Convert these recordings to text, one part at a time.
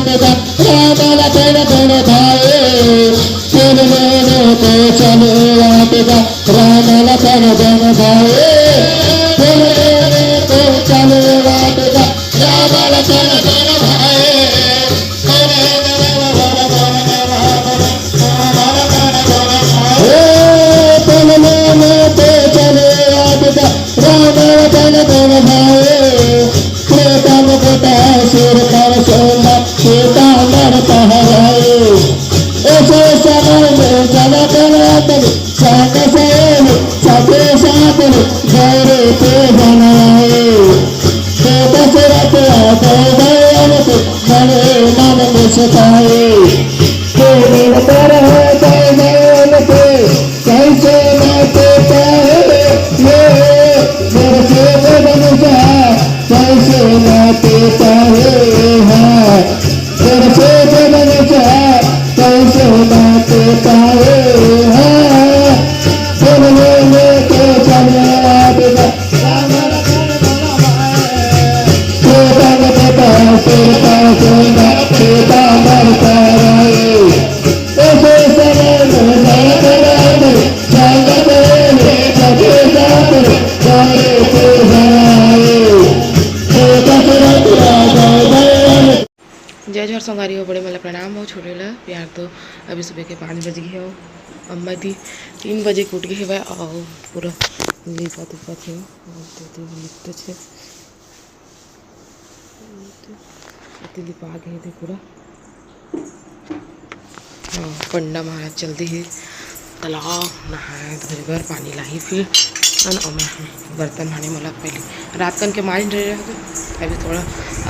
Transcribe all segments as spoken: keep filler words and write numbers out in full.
राम लखन दोनों भाई, तेरे लेने को चले आवेगा। राम लखन दोनों भाई, तेरे लेने को चले आवेगा। राम लखन दोनों भाई, तेरे लेने को चले आवेगा। ओ, तेरे लेने को चले आवेगा। राम लखन दोनों भाई, त्रेता में बेटा सिर पर सोना, सीता मर पहराए। ऐसे समय में जनक नंदन संग सहेली, सती साथ में गौरी के बनाए। तो दशरथ राजा दयाल के मन ही मन मुस्काए। केवल पर है दयाल के कैसे ना देता है ये, मेरे से बदल जा, कैसे ना देता है, हाँ। मेरे से बदल जा, कैसे ना देता है, हाँ। बोलने में तो चले आवेगा। राम लखन दोनों भाई। सीता में बेटा, सीता में बेटा मरता है। जय जोहार संगवारी हो, बड़े मन ला प्रणाम हो, छोटे ला प्यार। तो अभी सुबह के पाँच बज गे हो, अम्मा दी तीन बजे के उठ गे हवय अउ पूरा लिपत उपत हे, अउ दीदी भी लिपते छे। एती लिपा गे हे पूरा। हाँ, पंडा महाराज चल दे हे तालाब नहाए धोए बर, पानी लाही फिर, है ना। और मैं बर्तन भांडे मोला पहले रात कन के मांज रहे रहे, अभी थोड़ा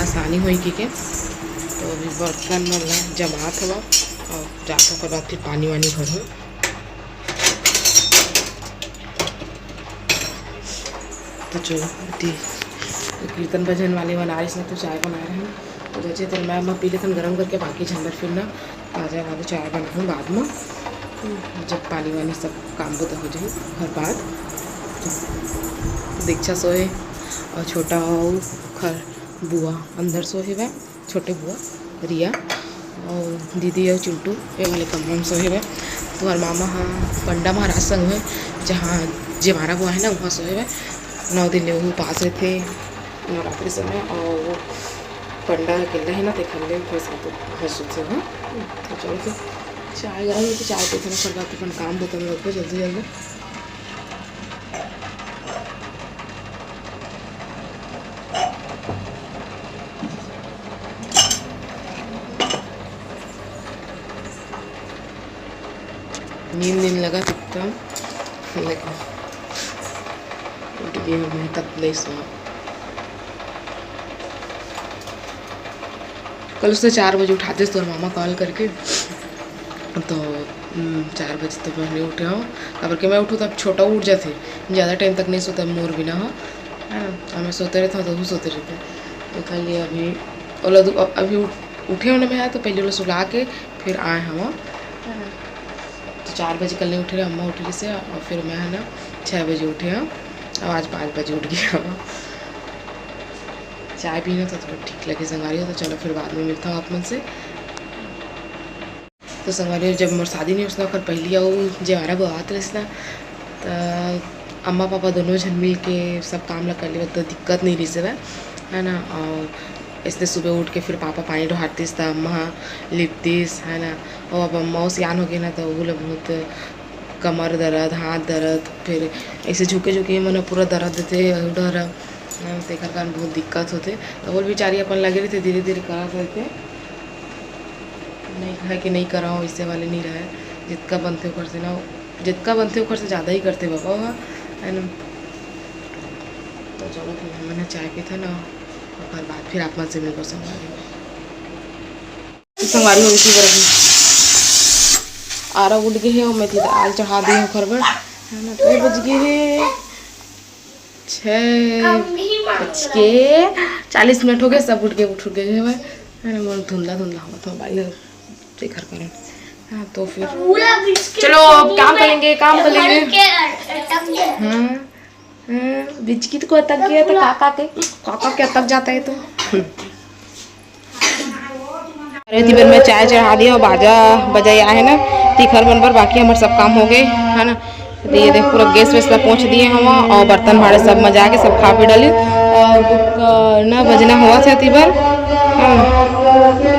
आसानी होई कि के, तो अभी बर्तन मन ला जमात हवा और जात ओकर बाद फिर पानी वानी भरहूँ। तो चलो, दी कीर्तन भजन वाले मन आइस ना, तो चाय बनाए रहे। तो जैसे तेल मैं, मैं पी लेथन गरम करके, बाकी झंझट फिर ना ताजा वाला चाय बनाऊँ बाद में, जब पानी वानी सब काम बुता हो जाए। घर बाद तो दीक्षा सोए और छोटा और खर बुआ अंदर सोए बा। छोटे बुआ रिया और दीदी और चिंटू ये वाले कमरा में सोए हवे। तुम्हार मामा ह पंडा महाराज संग है, जहाँ जेवारा बुआ है ना, वहाँ सोए हवे। नौ दिन ले वो उपास रहते नवरात्रि समय, और वो पंडा अकेला है ना, तेखर ले ओकर साथ हंस से। हाँ, तो चलो फिर चाय गरम है, तो चाय पीते ना, फिर बात अपन काम बता में रखो जल्दी जल्दी। नींद नींद लगा एकदम, लेकिन उठ गई हूँ मैं, तब नहीं सोऊँ। कल उसने चार बजे उठाते तोर मामा कॉल करके, तो हम्म, चार बजे तो मैं नहीं उठे हूँ, काबर के मैं उठूँ तब छोटा उठ जाते, ज़्यादा टाइम तक नहीं सोता मोर बिना हो, है ना। और मैं सोते रहता हूँ तो वो सोते रहते। तो खाली अभी ओला दु-, अभी उठ-, उठे होने में है, तो पहले ओला सुला के फिर आए हम, है ना। तो चार बजे कल नहीं उठे रहे, अम्मा उठ रही से, और फिर मैं, है ना, छः बजे उठे हूँ, और आज पाँच बजे उठ गया हूँ। चाय पीना तो थोड़ा ठीक लगे संगवारी हो, तो चलो फिर बाद में मिलता हूँ आप मन से। तो संगवारी हो, जब मोर शादी नहीं होइस ना, ओकर पहली अउ जेवारा बुआत रहिस ना, त अम्मा पापा दोनों झन मिल के सब काम ला कर लेवत, तो दिक्कत नहीं रहिस हवय, है ना। और इसने सुबह उठ के फिर पापा पानी डोहारतिस, त अम्मा ह लिपतिस, है ना। और अब अम्मा सियान हो गए ना, तो वो ला बहुत कमर दर्द, हाथ दर्द, फिर ऐसे झुके झुके मन पूरा दर्द देते, उधर तेकर कारण बहुत दिक्कत होते। तो वो बेचारी अपन लगे रहते, धीरे धीरे करत रहते। नहीं है कि नहीं कराओ, इससे वाले नहीं रहे। जितना बनते ओकर से ना, जितना बनते ओकर से ज़्यादा ही करते बाबा, वो है ना। तो चलो फिर हमन चाय पीते ना, ओकर बाद फिर आप मन से मिलबो संगवारी। तो संगवारी हो गई थी बरफ। आरा उठ गए है, मैं थी दाल चढ़ा दी हूँ ओकर बर, है ना। तो बज गए है छः बज के चालीस मिनट हो गए, सब उठ के उठ गए हैं, है ना। मोर धुंधला धुंधला होत मोबाइल देखर करें। हाँ, तो फिर चलो, अब काम कर लेंगे। हाँ, हाँ, बिस्किट को अटक गया तो काका के, काका के अटक जाता है तो। अरे, तिबर में चाय चढ़ा दिया, बाजा बजाया है ना, तिखर मन बर बाकी हमर सब काम हो गए, है ना। तो ये देख, पूरा गैस वैस ला पोंछ दिए हम, और बर्तन भाड़े सब मजा के सब खा पी डाली। और बुक, अ, नौ बजना हुआ था तिबर, हाँ।